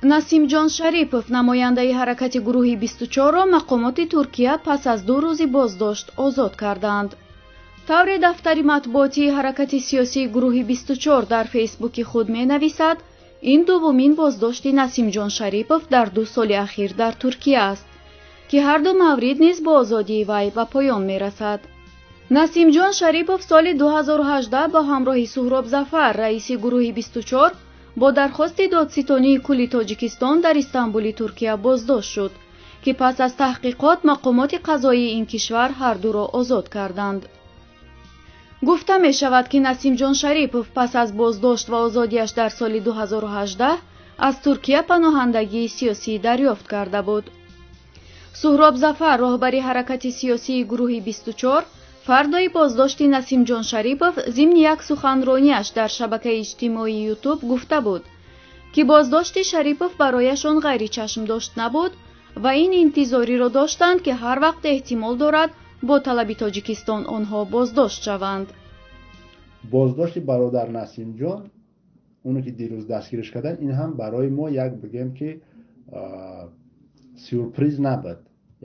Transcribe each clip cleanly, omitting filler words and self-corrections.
Насимҷон Шарипов, намояндаи ҳаракати гурӯҳи 24-ро мақомоти Туркия пас аз 2 рӯзи боздошт озод карданд. Тавре дафтари матбуотии ҳаракати сиёсии гурӯҳи 24 дар Фейсбуки худ менависад, ин дуввумин боздошти Насимҷон Шарипов дар 2 соли ахир дар Туркия аст, ки ҳар ду маврид низ бо озодии вай ба поён мерасад. Насимҷон Шарипов соли 2018 бо ҳамроҳи Суҳроб Зафар, раиси гурӯҳи 24, бо дархости додситонии кулли Тоҷикистон дар Истанбули Туркия боздошт шуд, ки пас аз таҳқиқот мақомоти қазоии ин кишвар ҳар дуро озод карданд. Гуфта мешавад, ки Насимҷон Шарипов пас аз боздошт ва озодиаш дар соли 2018 аз Туркия паноҳандагии сиёсӣ дарёфт карда буд. Суҳроб Зафар, роҳбари ҳаракати сиёсии гурӯҳи 24, фардои боздошти Насимҷон Шарипов зимни як суханронияш дар шабакаи иҷтимоии Ютуб гуфта буд, ки боздошти Шарипов барояшон ғайричашмдошт набуд ва ин интизориро доштанд, ки ҳар вақт эҳтимол дорад бо талаби Тоҷикистон онҳо боздошт шаванд. Боздошти бародар Насимҷон, оне ки дирӯз дастгириш кардан, ин ҳам барои мо як бигем ки сюрприз набуд,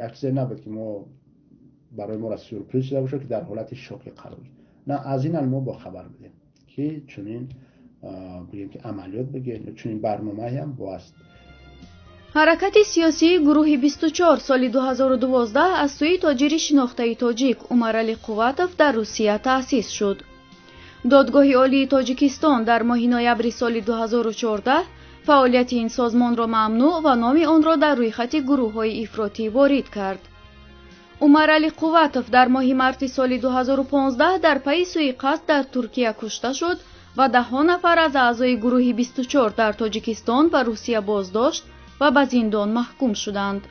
як чизе набуд, ки мо барои моро сюрприз шуда бошад, ки дар ҳолати шоки қарор. На, аз ин мо бохабар будем, ки чунин бигем ки амалиёт бигем, чунин барномаам боаст. Ҳаракати сиёсии гурӯҳи 24 соли 2012 аз сӯи тоҷири шинохтаи тоҷик Умаралӣ Қувватов дар Русия таъсис шуд. Додгоҳи Олии Тоҷикистон дар моҳи ноябри соли 2014 фаъолияти ин созмонро мамнӯъ ва номи онро дар рӯйхати гурӯҳҳои ифротӣ ворид кард. Умаралӣ Қувватов дар моҳи марти соли 2015 дар пайи суиқасд дар Туркия кушта шуд ва даҳҳо нафар аз аъзои гурӯҳи 24 дар Тоҷикистон ва Русия боздошт ва ба зиндон маҳкум шуданд.